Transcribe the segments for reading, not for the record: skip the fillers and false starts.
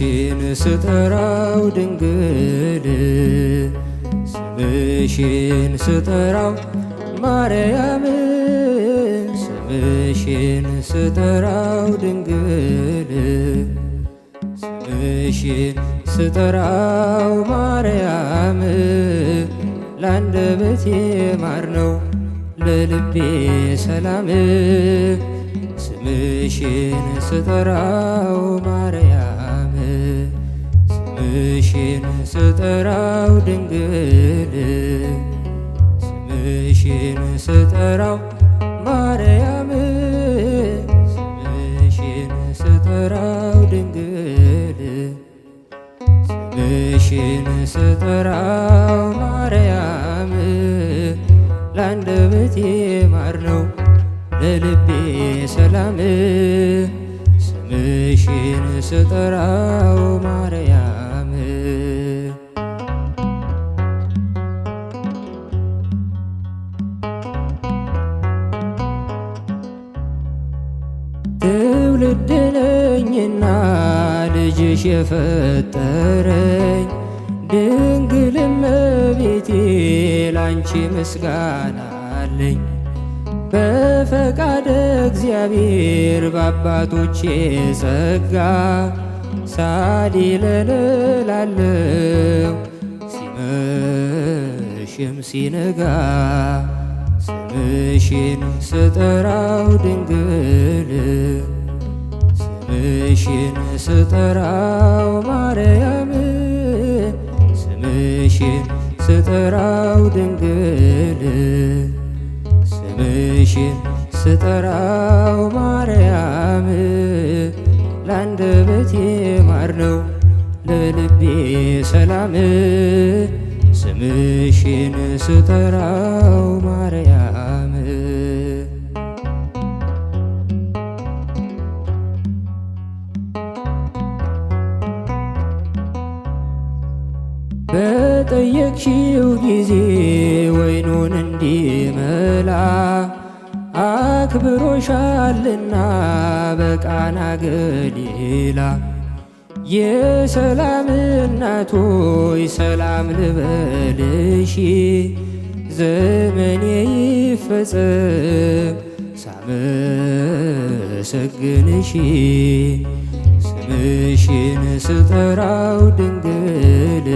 ስምሽን ስጠራው ድንግል ስምሽን ስጠራው ማርያም ስምሽን ስጠራው ድንግል ስምሽን ስጠራው ማርያም ላንደበቴ ማር ነው ለልቤ ሰላም ስምሽን ስጠራው ማርያም ስምሽን ስጠራው ድንግል ስምሽን ስጠራው ማርያም ስምሽን ስጠራው ድንግል ስምሽን ስጠራው ማርያም ላንደበቴ ማር ነው ለልቤ ሰላም ስምሽን ስጠራው ማርያም። ትውልድ ነኝና ልጅሽ የፈጠረኝ ድንግል እመቤቴ ላንቺ ምስጋና አለኝ። በፈቃደ እግዚአብሔር በአባቶቼ ጸጋ ሳሊለልላለው ሲመሽም ሲነጋ ስምሽን ስጠራው ድንግል ስምሽን ስጠራው ማርያም ስምሽን ስጠራው ድንግል ስምሽን ስጠራው ማርያም ላንደበቴ ማር ነው ለልቤ ሰላም ስምሽን ስጠራው ማርያም። በጠየቅሽው ጊዜ ወይኑን እንዲመላ አክብሮሻልና በቃና ገሊላ የሰላም እናቶይ ሰላም ልበልሽ ዘመኔ ይፈጸም ሳመሰግንሽ ስምሽን ስጠራው ድንግል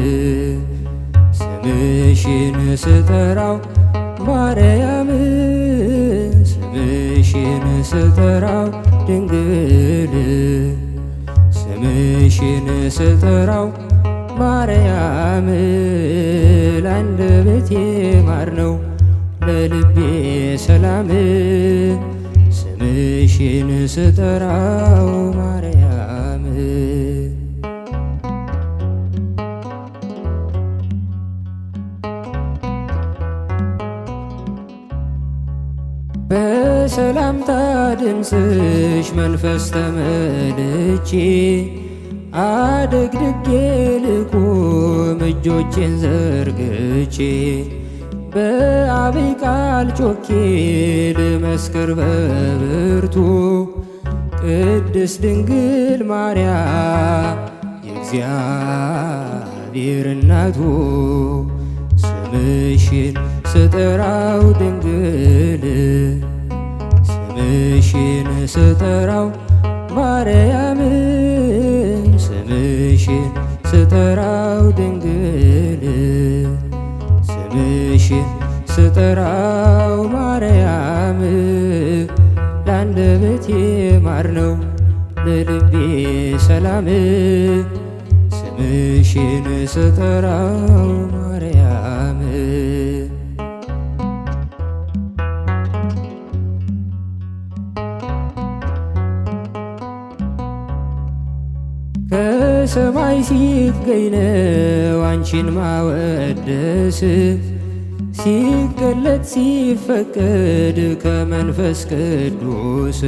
ስምሽን ስጠራው ማርያም ስምሽን ስጠራው ድንግል ስምሽን ስጠራው ማርያም ላንደበቴ ማር ነው ለልቤ ሰላም ስምሽን ስጠራው ማርያም። በሰላምታ ድምፅሽ መንፈስ ተመልቼ አደግድጌ ልቁም እጆቼን ዘርግቼ በአብይ ቃል ጮኬ ልመስክር በብርቱ ቅድስት ድንግል ማርያም የእግዚአብሔር እናቱ ስምሽን ስጠራው ድንግል ስምሽን ስጠራው ማርያም ስምሽን ስጠራው ድንግል ስምሽን ስጠራው ማርያም ላንደበቴ ማር ነው ለልቤ ሰላም ስምሽን ስጠራው ማርያም። ከሰማይ ሲገኝ ነው አንቺን ማወደስ ሲገለጥ ሲፈቀድ ከመንፈስ ቅዱስ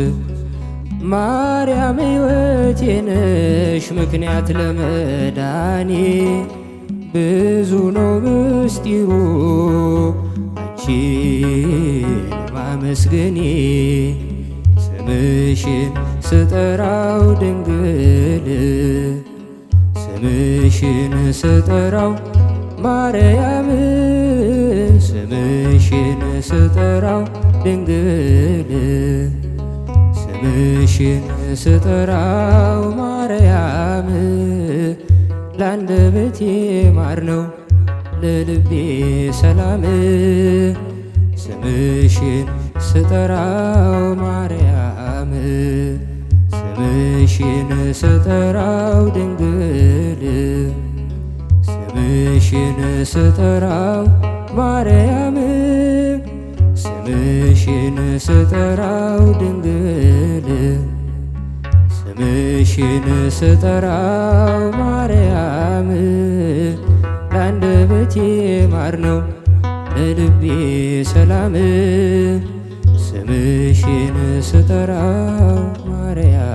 ማርያም ሕይወቴ ነሽ ምክንያት ለመዳኔ ብዙ ነው ምስጢሩ አንቺን ማመስገኔ ስምሽን ስጠራው ድንግል ስምሽን ስጠራው ማርያም ስምሽን ስጠራው ድንግል ስምሽን ስጠራው ማርያም ለአንደበቴ ማር ነው ለልቤ ሰላም ስምሽን ስጠራው ማርያም ስምሽን ስጠራው ድንግል ስምሽን ስጠራው ማርያም ስምሽን ስጠራው ድንግል ስምሽን ስጠራው ማርያም ለአንደበቴ ማር ነው ለልቤ ሰላም ስምሽን ስጠራው ማርያም።